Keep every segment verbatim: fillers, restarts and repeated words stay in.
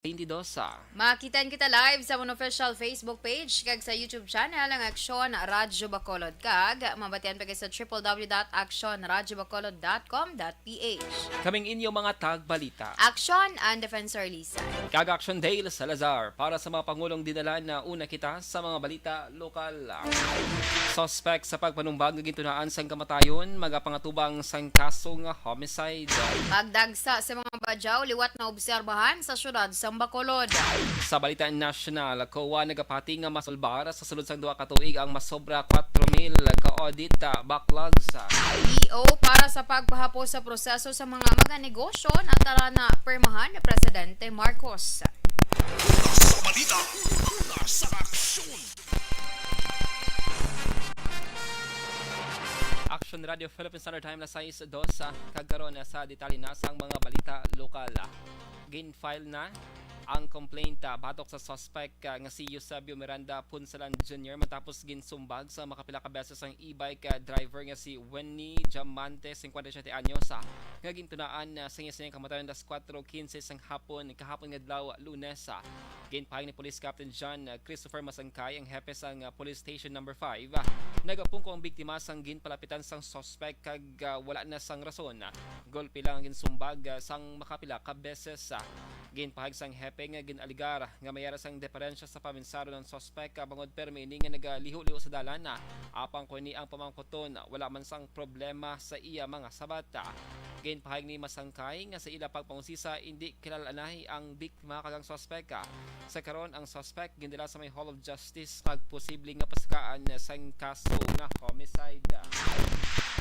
twenty-two. Makitan kita live sa amon official Facebook page kag sa YouTube channel ang Aksyon Radyo Bacolod, kag mabatian pa kita sa triple W dot aksyon radyo bacolod dot com dot P H. Kaming inyo mga tagbalita, Aksyon and Defensor Lisa. Kag Aksyon Dale Salazar para sa mga pangulong dinala na una kita sa mga balita lokal. Suspek sa pagpanumbag nga gintunaan sang kamatayon magapangatubang sang kaso nga homicide. Pagdagsa sa mga badyaw liwat na obserbahan sa siyudad sang Bacolod. Sa balita nasyonal, COA nagapati nga masulbar sa sulod sang duha ka tuig ang masobra kwatro mil ka audit backlogs. E O para sa pagpahapos sa proseso sa mga maganegosyo na tara na pirmahan ni Presidente Marcos. Sa balita, una sa aksyon. Action Radio Philippine Standard Time na sais dos, ah, kag karon, ah, sa detalye na sang mga balita lokal, ah. Gin-file na ang complaint, ah, batok sa suspect, ah, nga si Eusebio Miranda Punsalan Junior matapos ginsumbag sa makapila ka beses ang e-bike, ah, driver nga si Winnie Diamante, cincuenta y siete anyos, ah, nga gintunaan, ah, sa iya sining kamatayon alas kuwatro quince sang hapon kahapon nga adlaw, Lunes, ah. Ginpahayag ni Police Captain John, ah, Christopher Masangkay, ang hepe sang, ah, Police Station Number Five, ah, nagapungko ang biktima sang ginpalapitan sang suspect kag, ah, wala na sang rason. Golpe lang ang ginsumbag, ah, sang makapila ka beses, ah. Ginpahayag sang hepe nga gin-alegar nga may ara sang diferensya sa paminsaro ng suspect, ah, bangod permi ini nga nagaliho-liho sa dalan, ah. Apang kung ini ang pamangkuton, ah, wala man sang problema sa iya mga sabat, ah. Ginpahayag ni Masangkay nga sa ila pagpangusisa, indi kilala anay ang biktima kag ang suspek, ah. Sa karon, ang suspek gindala sa may Hall of Justice kag posible nga pasakaan sang kaso nga homicide.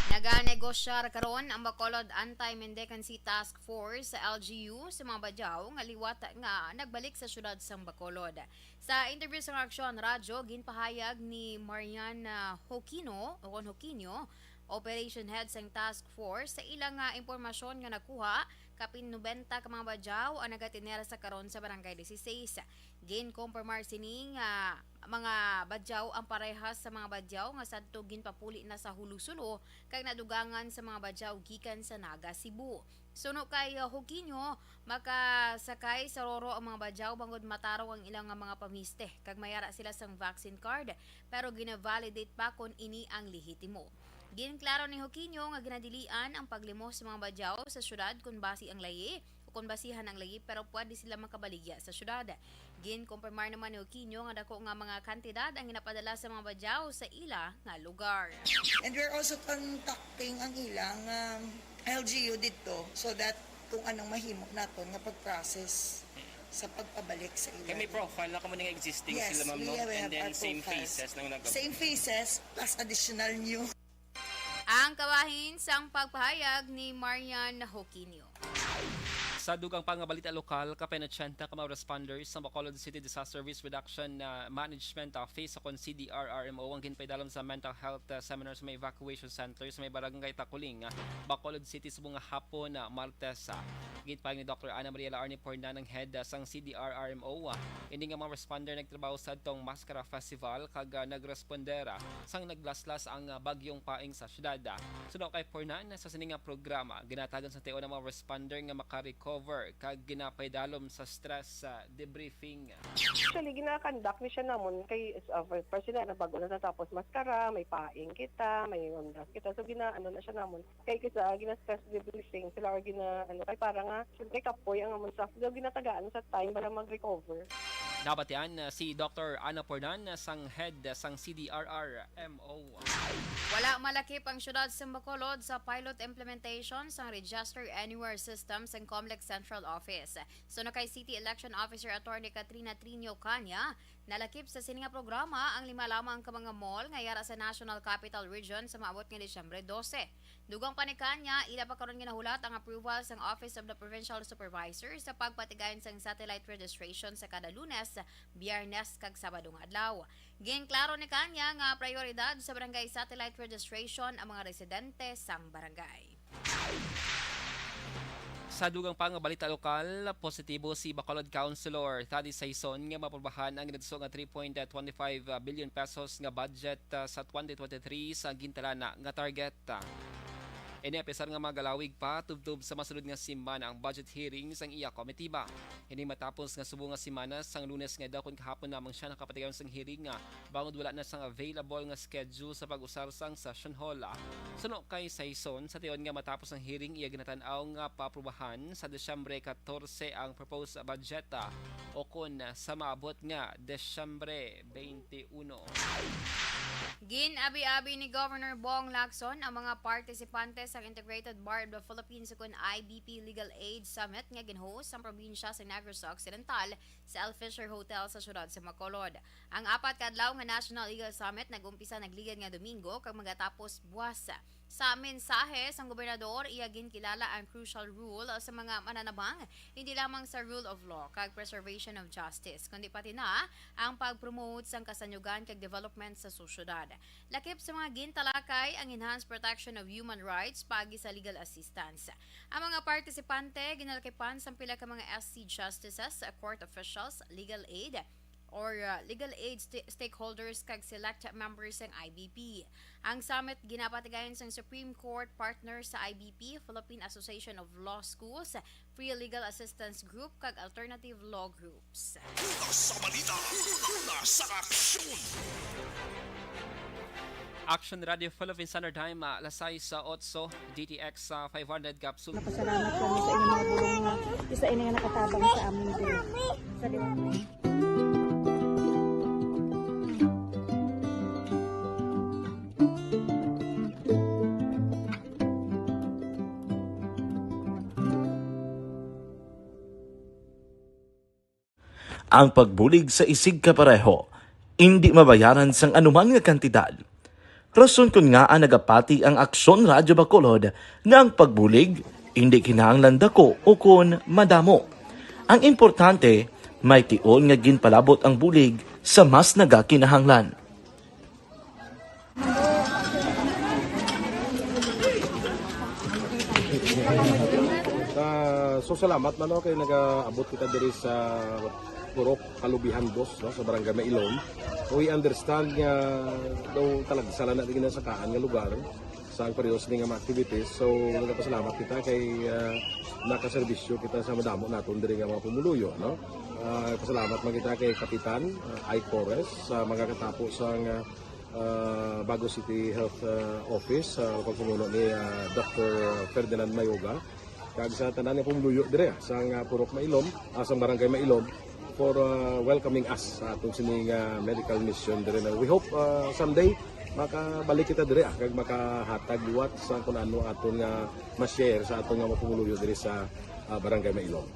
Naganegosyar karon ang Bacolod Anti-Mendicancy Task Force, L G U, sa mga badyaw nga liwat nga nagbalik sa siyudad sang Bacolod. Sa interview sa Aksyon Radyo, ginpahayag ni Marian, ah, Joquino, o kon Joquino, operation head sang task force, sa ila nga impormasyon nga nakuha, kapin nobenta ka mga badyaw ang nagatener sa karon sa Barangay Dieciséis. Ginkompormar sini nga mga badyaw ang parehas sa mga badyaw nga sadto ginpapuli na sa Jolo-Solo kag nadugangan sa mga badyaw gikan sa Naga, Cebu. Suno kay, uh, Joquino, makasakay sa Roro ang mga badyaw bangod matarong ang ilang nga mga pamiste kag may ara sila sang vaccine card, pero gina-validate pa kon ini ang lehitimo. Ginklaro ni Joquino nga ginadilian ang paglimos sa mga badyaw sa siyudad kon basi ang layi o kon basihan ang layi, pero pwede sila makabaligya sa siyudad. Ginkompormar naman ni Joquino nga dako nga mga kantidad ang ginapadala sa mga badyaw sa ila nga lugar. And we're also contacting ang ilang, um, L G U dito so that kung anong mahimo naton nga pag-process sa pagpabalik sa ila. Kay may profile na kamo nga existing Yes, sila, ma'am, we no? have And then our same profiles. Faces nang nag- Same faces plus additional new. Ang kabahin sang pagpahayag ni Marian Joquino. Sa dugang pa nga balita lokal, kapin otsenta ka mga responders sa Bacolod City Disaster Risk Reduction, ah, Management Office o kon C D R R M O ang ginpaidalom sa mental health, ah, seminar sa may evacuation center sa may barangay Taculing, ah, Bacolod City, subong nga hapon, ah, Martes, ah. Ginpahayag ni Doctor Ana Maria Laarni Pornan, ang head, ah, sang C D R R M O, ah. Ini nga mga responder nagtrabaho sa adtong Maskara Festival kag, ah, nagresponder, ah, sang naglaslas ang, ah, bagyong Paeng sa syudad, ah. Suno kay Pornan, sa sini nga programa, ginatagan sa tion ang mga responder nga maka-recover kag ginapaidalom sa stress, ah, debriefing. Actually, gina-conduct ni siya namon kay, uh, first sila na bago na tapos Maskara, may Paeng kita, may Ondas kita. So, gina-, ano na siya namon. Kay kisa, gina-stress debriefing sila or gina-, ano, kay para nga, syempre, kapoy ang amon staff. So, ginatagaan sa time para mag-recover. Nabatian, uh, si Doctor Ana Pornan, uh, sang head, uh, sang C D R R M O. Wala malakip ang siyudad sa Bacolod sa pilot implementation sang Register Anywhere system sang Comelec Central Office. Suno kay City Election Officer Attorney Katrina Trinio Caña, nalakip sa sini nga programa ang lima lamang ka mga mall nga yara sa National Capital Region sa maabot nga Disyembre dose. Dugang pa ni Caña, ila pa karon ginahulat ang approval sang Office of the Provincial Supervisor sa pagpatigayon sang satellite registration sa kada Lunes, Biyernes, kag Sabado nga adlaw. Ginklaro ni Caña nga prioridad sa barangay satellite registration ang mga residente sang barangay. Sa dugang pa nga balita lokal, positibo si Bacolod Councilor Thady Saison nga maaprubahan ang ginatuso nga three point twenty five billion pesos nga budget, ah, sa twenty twenty-three sa gintalana nga target. Ini apisar nga magalawig pa tubtob sa masulod nga semana ang budget hearing sang iya komitiba. Ini matapos nga subong nga semana sang Lunes nga daw kon kahapon lamang siya nakapatigayon sang hearing nga bangod wala na sang available nga schedule sa pag-usar sang session hall. Suno kay Saison, sa tion nga matapos ang hearing, iya ginatan-aw nga paaprubahan sa Disyembre katorse ang proposed budget, ah, o kon sa maabot nga Disyembre twenty-uno. Gin-abi-abi ni Governor Bong Lacson ang mga partisipante sang Integrated Bar of the Philippines, ukon I B P, Legal Aid Summit nga gin-host sang probinsya sa Negros Occidental sa El Fisher Hotel sa siyudad sa Bacolod. Ang apat ka adlaw nga National Legal Summit nag-umpisa nagligad nga Domingo kag magatapos buwas. Sa mensahe sang gobernador, iya ginkilala ang crucial role sa mga mananabang, hindi lamang sa rule of law kag preservation of justice, kundi pati na ang pag-promote sang kasanyugan kag development sa sosyedad. Lakip sa mga gintalakay ang enhanced protection of human rights paagi sa legal assistance. Ang mga partisipante ginalakipan sang pila ka mga S C justices, court officials, legal aid, or, uh, legal aid sta-, stakeholders kag select members sang I B P. Ang summit ginapatigayon sang Supreme Court partner sa I B P, Philippine Association of Law Schools, Free Legal Assistance Group, kag alternative law groups. Una sa balita, una sa aksyon. Action Radio Philippine Standard Time, ah, alas sais sa otso, D T X sa five hundred capsule. Napasalamat kami sa inyong mga bulong nga isa ini nga nakatabang sa amin diri. Sa Ang pagbulig sa isigkapareho indi mabayaran sang anuman nga kantidad. Rason kon ngaa nagapati ang Aksyon Radyo Bacolod nga ang pagbulig indi kinahanglan dako ukon madamo. Ang importante, may tion nga ginpalabot ang bulig sa mas nagakinahanglan. Ah, so salamat man, no, kay nagaabot kita diri sa Purok Kalubihan Dos, no, sa Barangay Mailom. We understand nga daw talagsa lang na di ginasakaan nga lugar sa ang periodo sini nga mga activities. So, nagapasalamat kita kay, ah, nakaserbisyo kita sa madamo naton diri nga mga pumuluyo, no? Ah, pasalamat man kita kay Kapitan, ah, Ike Torres sa mga katapo sa nga, ah, Bago City Health, ah, Office, sa pagpamuno ni, ah, Doctor Ferdinand Mayoga, kag sa tanan nga pumuluyo dire, ah, sang, ah, Purok Mailom, ah, sang Barangay Mailom, for, ah, welcoming us sa aton sining, ah, medical mission dire na. We hope, ah, someday makabalik kita dire, ah, kag makahatag liwat sa kun ano aton nga ma-share sa aton nga mga pumuluyo dire sa, ah, Barangay Mailom.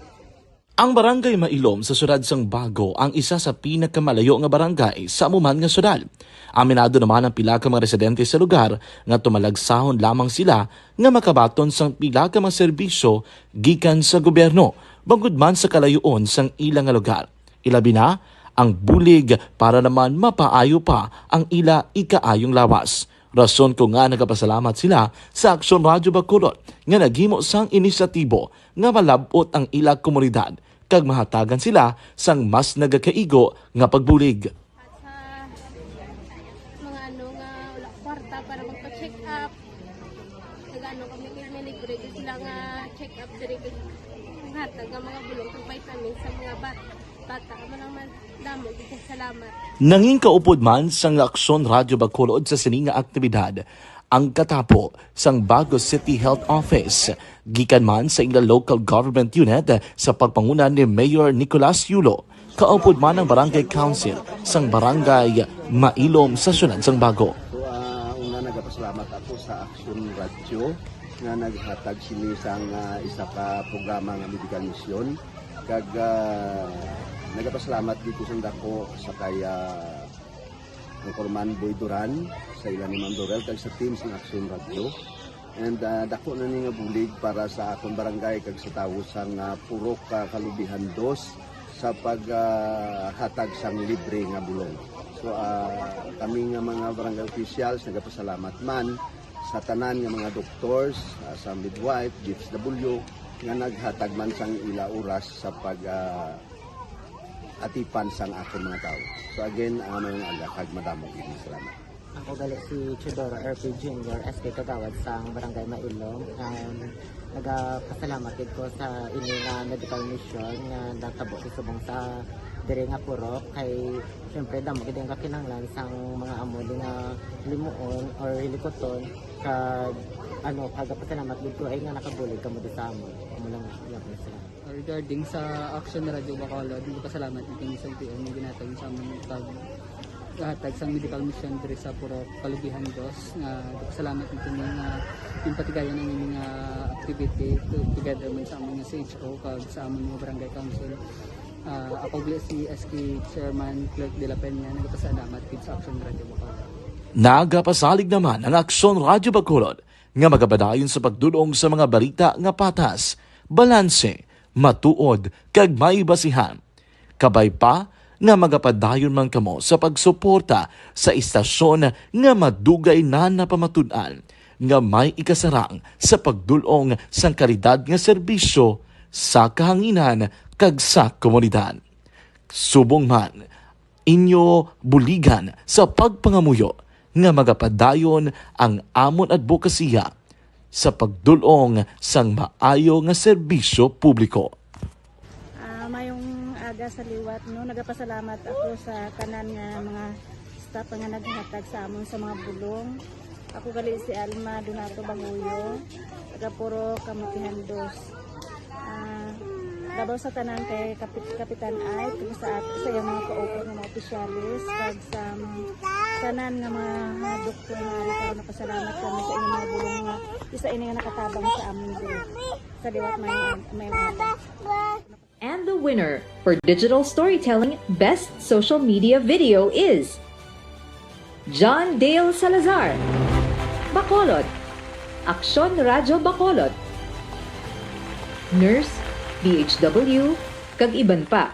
Ang Barangay Mailom sa siyudad sang Bago ang isa sa pinakamalayo nga barangay sa amo man nga siyudad. Aminado naman ang pila ka mga residente sa lugar nga tumalagsahon lamang sila nga makabaton sang pila ka mga serbisyo gikan sa gobyerno, bangod man sa kalayoon sang ila nga lugar. Ilabi na ang bulig para naman mapaayo pa ang ila ikaayong lawas. Rason kon ngaa nagapasalamat sila sa Aksyon Radyo Bacolod nga naghimo sang inisyatibo nga malab-ot ang ila komunidad kag mahatagan sila sang mas nagakaigo nga pagbulig. At sa mga ano nga wala kwarta para magpa-check up, nag-ano kami kay may libre gyud sila nga check up diri kay hatag nga mga bulong kag vitamins sa mga ba-, bata. Amo lang man, damo gyud kay salamat. Nangin kaupod man sang Aksyon Radyo Bacolod sa sini nga aktibidad ang katapo sang Bago City Health Office, gikan man sa ila local government unit sa pagpanguna ni Mayor Nicolas Yulo, kaupod man ang Barangay Council sang Barangay Mailom sa siyudad sang Bago. So, ah, una, nagapasalamat ako sa Action Radio nga naghatag sini sang, ah, isa ka programa nga medical mission. Kag, ah, nagapasalamat gid ko sang dako sa kay, ah, Anchorman Boy Duran, sa ila ni Ma'am Dorel, kag sa team sang Action Radio. And, ah, dako na ni nga bulig para sa akon barangay kag sa tawo sang, ah, Purok, ah, Kalubihan Dos sa pag, ah, hatag sang libre nga bulong. So, ah, kami nga mga barangay officials nagapasalamat man sa tanan nga mga doctors, ah, sa midwife, D S W, nga naghatag man sang ila oras sa pag, ah, atipan sang akon mga tawo. So again, ah, maayong aga kag madamo gid nga salamat. Ako gali si Teodoro R P Junior, S K Kagawad sang Barangay Mailong. Um, nagapasalamat gid ko sa ini nga medical mission nga natabo sa subong sa diri nga purok. Kay, siyempre, damo gid ang kakinahanglan sang mga amo di nga limuon or hilikuton. Kag, ano, pagapasalamat gid ko ay nga nakabulig kamo di sa amon. Amo lang, yun, salamat. Regarding sa Action Radio Bacolod, nagpasalamat gid kami sa L T O nga ginhatag sa amon pag hatag sang medical mission diri sa Purok Kalubihan Dos, nga nagpasalamat gid kami nga ginpatigayon ang ining, ah, activity to, together man sa amon nga C H O kag sa amon nga barangay council. Ah, ako gali si S K Chairman Clerk de la Peña, nagpasalamat gid sa Action Radio Bacolod. Nagapasalig naman ang Aksyon Radyo Bacolod nga magapadayon sa pagdul-ong sa mga balita nga patas, balanse, matuod, kag may basihan. Kabay pa nga magapadayon man kamo sa pagsuporta sa istasyon nga madugay na napamatud-an nga may ikasarang sa pagdul-ong sang kalidad nga serbisyo sa kahanginan kag sa komunidad. Subong man, inyo buligan sa pagpangamuyo nga magapadayon ang amon adbokasiya sa pagdul-ong sang maayo nga serbisyo publiko. Ah, mayong aga sa liwat, no? Nagapasalamat ako sa tanan nga mga staff nga naghatag sa amon sa mga bulong. Ako gali si Alma Donato Bahuyo, taga Purok Kamutihan Dos. Ah, labaw sa tanan kay Kapit-, Kapitan Ike, sa at-, sa iyang mga kaupod nga mga opisyales, kag sa mga tanan nga mga, mga doktor nga ari karon, napasalamat kami sa inyong mga bulong nga isa ini nga nakatabang sa amon diri. Sa liwat may, may mga And the winner for digital storytelling best social media video is John Dale Salazar, Bacolod, Aksyon Radyo Bacolod, Nurse, D H W, kag iban pa.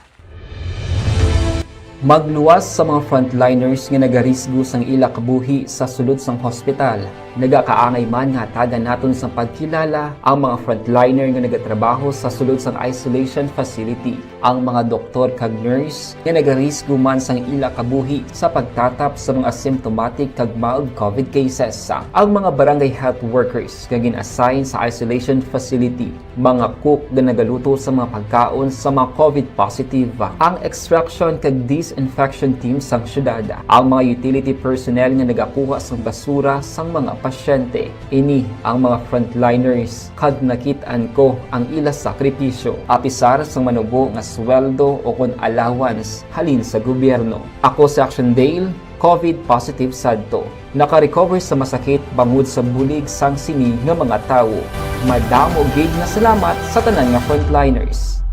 Magluwas sa mga frontliners nga nagarisgo sang ila kabuhi sa sulod sang hospital. Nagakaangay man nga hatagan naton sang pagkilala ang mga frontliner nga nagatrabaho sa sulod sang isolation facility, ang mga doktor kag nurse nga nagarisgo man sang ila kabuhi sa pagtatap sa mga asymptomatic kag mild COVID cases, ang mga barangay health workers nga gin-assign sa isolation facility, mga cook nga nagaluto sa mga pagkaon sa mga COVID positive, ang extraction kag disinfection team sang syudad, ang mga utility personnel nga nagakuha sang basura sang mga pasyente. Ini ang mga frontliners, kag nakit-an ko ang ila sakripisyo, apisar sang manubo nga sweldo o kon allowance halin sa gobyerno. Ako si Action Dale, COVID positive sadto. Naka-recover sa masakit bangod sa bulig sang sini nga mga tawo. Madamo gid nga salamat sa tanan nga frontliners.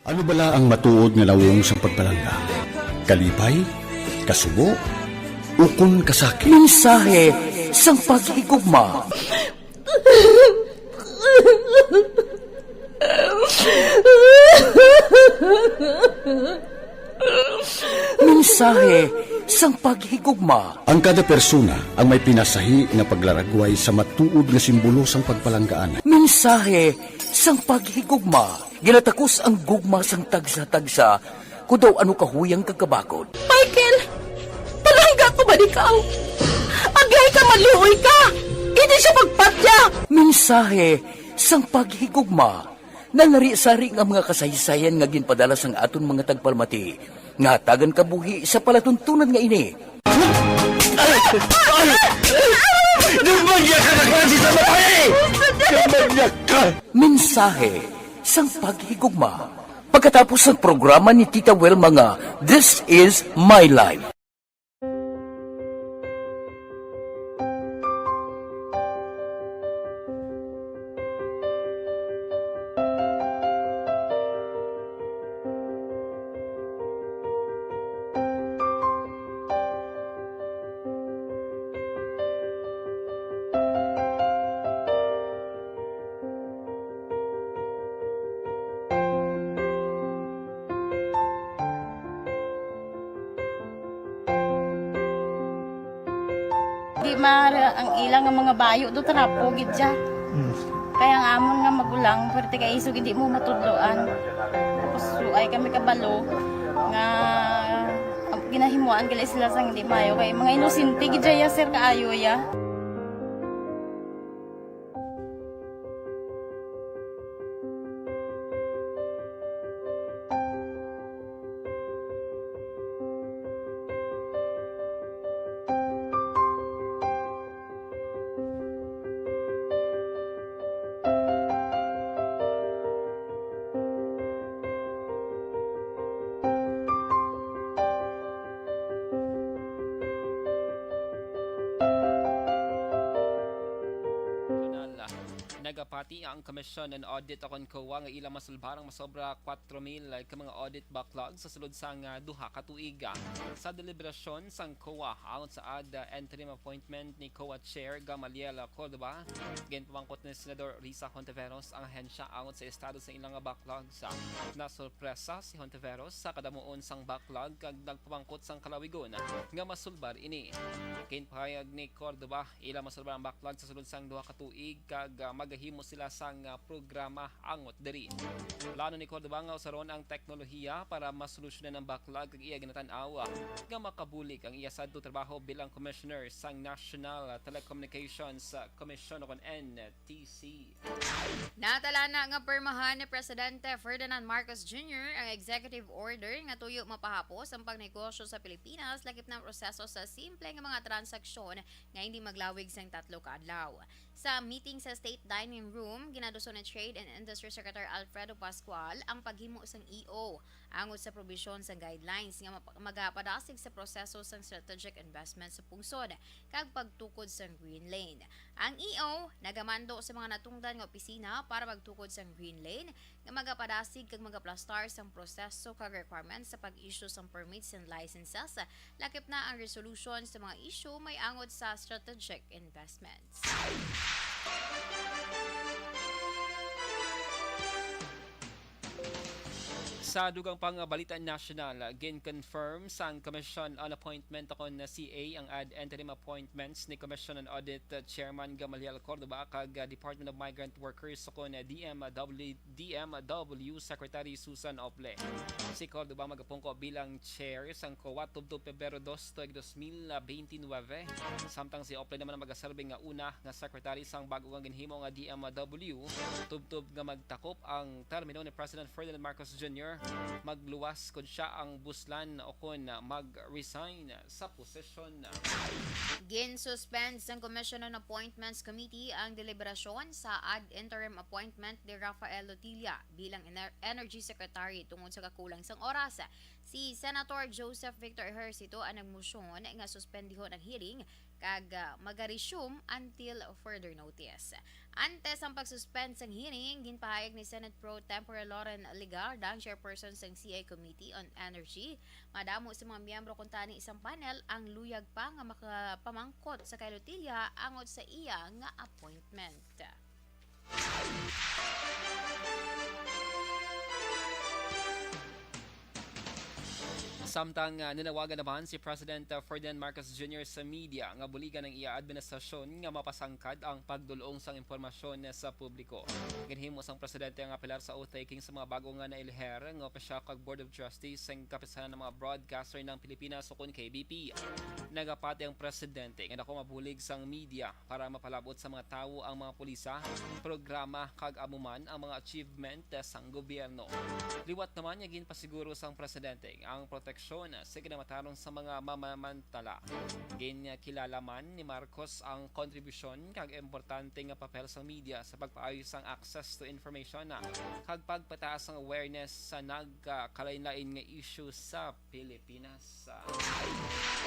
Ano bala ang matuod nga nawong sang pagpalangga? Kalipay? Kasubo? Ukon kasakit? Mensahe sang paghigugma. Mensahe sang paghigugma. Ang kada persona ang may pinasahi nga paglaragway sa matuod nga simbolo sang pagpalanggaan. Mensahe sang paghigugma. Ginatakos ang gugma sang tagsa-tagsa, kon daw ano kahuyang kag kabakod. Michael, palangga ko man ikaw. Agihay ka, maluoy ka. Indi siya pagpatya. Mensahe sang paghigugma. Nalarisari nga mga kasaysayan nga ginpadala sang aton mga tagpalamati nga hatagan kabuhi sa palatuntunan nga ini. Demonyo ka na klase sa babae! Demonyo ka! Mensahe sang paghigugma. Pagkatapos sang programa ni Tita Wilma nga This Is My Life. Di mara ang ila nga mga bayo do, trapo gid siya. Mm. Kaya ang amon nga magulang, pwerte kay isog hindi mo matudloan. Tapos suay kami kabalo nga, um, Ginahimuan gali sila sang hindi maayo kay mga inosente gid dya, sir, kaayo ya. Nagapati ang Commission on Audit o kon COA nga ila masulbar ang masobra kwatro mil ka mga audit backlog sa sulod sang, ah, duha ka tuig. Sa deliberasyon sang COA angot sa ad, ah, interim appointment ni COA Chair Gamaliel Cordova, ginpamangkot ni Senador Risa Hontiveros ang ahensya angot sa estado sa ilang backlog. Sa nasorpresa si Hontiveros sa kadamuon sang backlog kag nagpamangkot sang kalawigon nga masulbar ini. Ginpahayag ni Cordova, ila masulbar ang backlog sa sulod sang duha ka tuig kag, ah, magahimo sila sang, ah, programa angot diri. Plano ni Cordova nga usaron ang teknolohiya para masolusyonan ang backlog kag iya ginatan-aw nga makabulig ang iya sadto trabaho bilang commissioner sang National Telecommunications Commission o kon N T C. Natalana nga pirmahan ni Presidente Ferdinand Marcos Junior ang executive order nga tuyo mapahapos ang pagnegosyo sa Pilipinas, lakip na ang proseso sa simple nga mga transaksyon nga hindi maglawig sang tatlo ka adlaw. Sa meeting sa State Dining Room, ginaduso ni Trade and Industry Secretary Alfredo Pascual ang paghimo sang E O angot sa probisyon sang guidelines nga mapa-, magapadasig sa proseso sang strategic investment sa pungsod kag pagtukod sang Green Lane. Ang E O nagamando sa mga natungdan nga opisina para magtukod sang Green Lane nga magapadasig kag magaplastar sang proseso kag requirements sa pag-issue sang permits and licenses, lakip na ang resolution sa mga issue may angot sa strategic investments. Sa dugang pang balita nasyonal, gin-confirm sang Commission on Appointment o kon C A ang ad interim appointments ni Commission on Audit Chairman Gamaliel Cordova kag Department of Migrant Workers o kon D M W, D M W Secretary Susan Ople. Si Cordova magapungko bilang chair sang COA tubtob Pebrero dos tuig dos mil benti nuwebe, samtang si Ople naman ang magaserbi nga una nga secretary sang bag-o nga ginhimo nga D M W, tubtob nga magtakop ang termino ni President Ferdinand Marcos Junior, magluwas kon sia ang buslan o kon mag-resign sa posisyon. Gin-suspend sang Commission on Appointments Committee ang deliberasyon sa ad interim appointment ni Rafael Lotilla bilang ener-, Energy Secretary tungod sa kakulang sang oras. Si Senator Joseph Victor Ejercito ang nagmosyon nga suspendihon ang hearing kag, ah, maga-resume until further notice. Antes ang pag-suspend sang hearing, ginpahayag ni Senate Pro Tempore Loren Legarda, ang chairperson sang C A Committee on Energy, madamo sa mga miyembro kuntani sang panel ang luyag pa nga makapamangkot sa kay Lotilla angot sa iya nga appointment. Samtang, ah, nanawagan naman si President, ah, Ferdinand Marcos Junior sa media nga buligan ang iya administrasyon nga mapasangkad ang pagdul-ong sang impormasyon sa publiko. Ginhimo sang presidente ang apelar sa oath-taking sa mga bago nga nailher nga opisyal kag Board of Trustees sang Kapisanan ng mga Broadcaster ng Pilipinas o kon K B P. Nagapati ang presidente nga dako mabulig sang media para mapalab-ot sa mga tawo ang mga pulisa, programa, kag amo man ang mga achievement sang gobyerno. Liwat naman nga ginpasiguro sang presidente ang proteksyon sa ginamatarong sa mga mamamantala. Ginkilala man ni Marcos ang kontribusyon kag importante nga papel sang media sa pagpaayo sang access to information kag pagpataas sang awareness sa nagkalain-lain nga issue sa Pilipinas.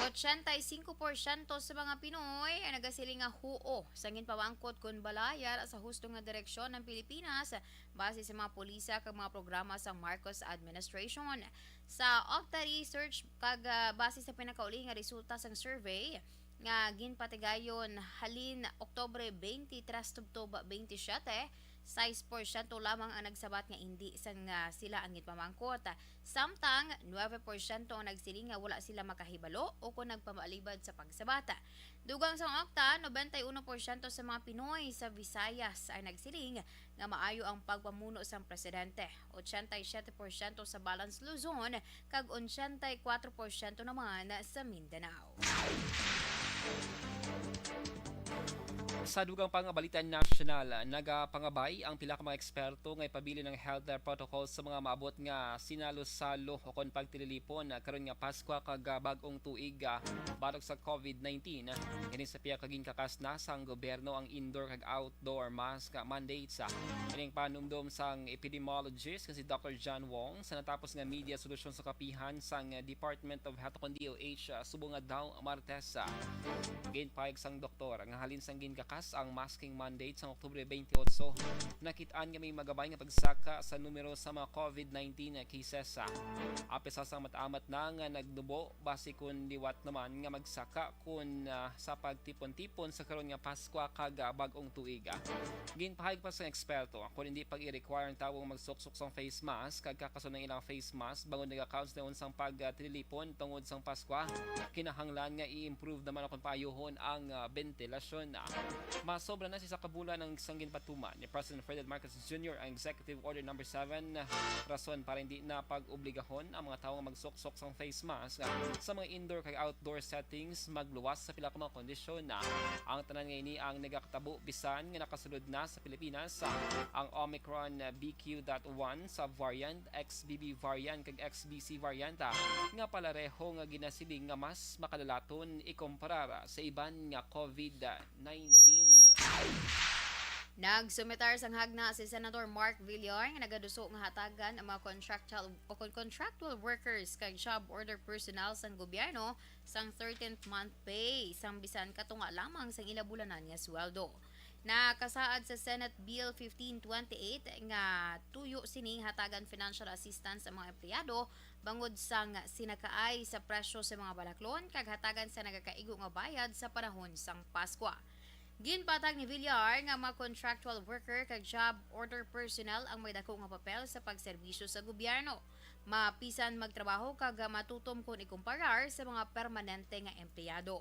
Ochenta y cinco porsyento sa mga Pinoy ang nagasiling nga huo sa ginpamangkot kon bala yara sa husto nga direksyon ang Pilipinas, base sa mga pulisa kag mga programa sa Marcos administration. Sa Opta Research kag, ah, base sa pinakauli nga resulta sang survey nga ginpatigayon halin Oktubre twenty-three tubtob twenty-seven, sais porsyento lamang ang nagsabat nga indi sang, ah, sila ang ginpamangkot, samtang nuebe porsyento ang nagsiling nga wala sila makahibalo o kon nagpamalibad sa pagsabat. Dugang sang OCTA, nobenta y uno porsyento sa mga Pinoy sa Visayas ang nagsiling nga maayo ang pagpamuno sang presidente, ochenta y siete porsyento sa Balance Luzon, kag ochenta y kuwatro porsyento naman sa Mindanao. Sa dugang pa nga balita nasyonal, nagapangabay ang pila ka mga eksperto nga ipabilin ang health protocol sa mga maabot nga sinalo-salo o kon pagtililipon karon nga Paskwa kag, ah, bag-ong tuig, ah, batok sa COVID nineteen. Kini sa pia ka ginkakas na sang gobyerno ang indoor kag outdoor mask mandates. Ining panumdom sang epidemiologist nga si Doctor John Wong sa natapos nga media solusyon sa kapihan sang Department of Health o kon D O H, ah, subong adlaw Martes. Ginpahayag sang doktor nga halin sang ginkakas ang masking mandate sang Oktubre twenty-eight, nakit-an nga may magabay nga pagsaka sa numero sa mga COVID nineteen cases. Apesar sang mat-amat na nga nagnubo, basi kon liwat naman nga magsaka kon, ah, sa pagtipon-tipon sa karon nga Paskwa kag, ah, bag-ong tuig. Ginpahayag pa sang eksperto, kon hindi pag-i-require ang tawo nga magsuksok sang face mask kag kakason ang ilang face mask bangod nagakaon sila sang pagtililipon tungod sang Paskwa, kinahanglan nga i-improve naman o kon paayuhon ang, ah, bentilasyon. Masobra na sa isa ka bulan ang sang ginpatuman ni President Ferdinand Marcos Junior ang Executive Order Number Seven, rason para hindi na pag-obligahon ang mga tawo nga magsuksok sang face mask sa mga indoor kag outdoor settings, magluwas sa pila ka mga kondisyon. Ang tanan nga ini ang nagakatabo bisan nga nakasulod na sa Pilipinas ang Omicron B Q dot one subvariant, X B B variant, kag X B C variant, ah, nga palareho nga ginasiling nga mas makalalaton ikumparar sa iban nga COVID nineteen. Nagsumitar sang hagna si Senator Mark Villar nga nagaduso nga hatagan ang mga contractual o kon contractual workers kag job order personnel sang gobyerno sang thirteenth month pay sang bisan katunga lamang sang ila bulanan nga sweldo. Nakasaad sa Senate Bill fifteen twenty-eight nga tuyo sini hatagan financial assistance ang mga empleyado bangod sang sinakaay sa presyo sa mga balaklon kag hatagan sa nagakaigo nga bayad sa panahon sang Paskwa. Ginpatag ni Villar nga mga contractual worker kag job order personnel ang may dako nga papel sa pagserbisyo sa gobyerno, mapisan magtrabaho kag matutom kon ikumparar sa mga permanente nga empleyado.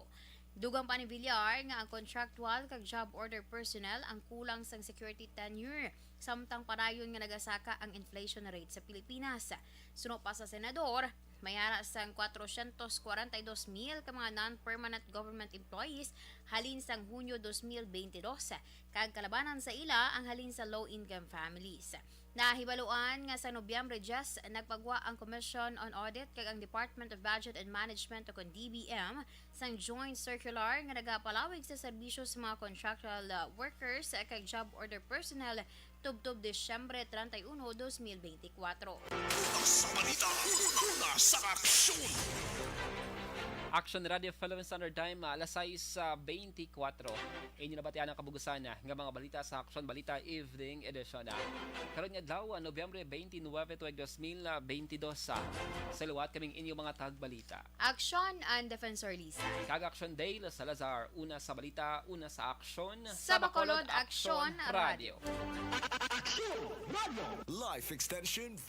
Dugang pa ni Villar nga ang contractual kag job order personnel ang kulang sang security tenure, samtang padayon nga nagasaka ang inflation rate sa Pilipinas. Suno pa sa senador, may ara sang kwatrocientos kwarenta y dos mil ka mga non-permanent government employees halin sang Hunyo dos mil beintidos, kag kalabanan sa ila ang halin sa low-income families. Nahibaluan nga sa Nobyembre diyes, nagpagwa ang Commission on Audit kag ang Department of Budget and Management o kon D B M sang joint circular nga nagapalawig sa serbisyo sa mga contractual, uh, workers kag job order personnel tubtob Disyembre treinta y uno, dos mil beintikwatro. Una sa balita, una sa aksyon. Action Radio Philippine Standard Time, ah, alas sais, ah, beintikwatro. Inyo nabatian ang kabugusan, ah, nga mga balita sa Action Balita Evening Edition, ah. Karon nga adlaw, ah, Nobyembre twenty-nine, tuig dos mil beintidos, ah. Sa liwat kaming inyo mga tagbalita. Action and Defensor Lisa. Kag Action Dale Salazar, una sa balita, una sa aksyon. Sa Bacolod, Action Radio. Action Radio. Life Extension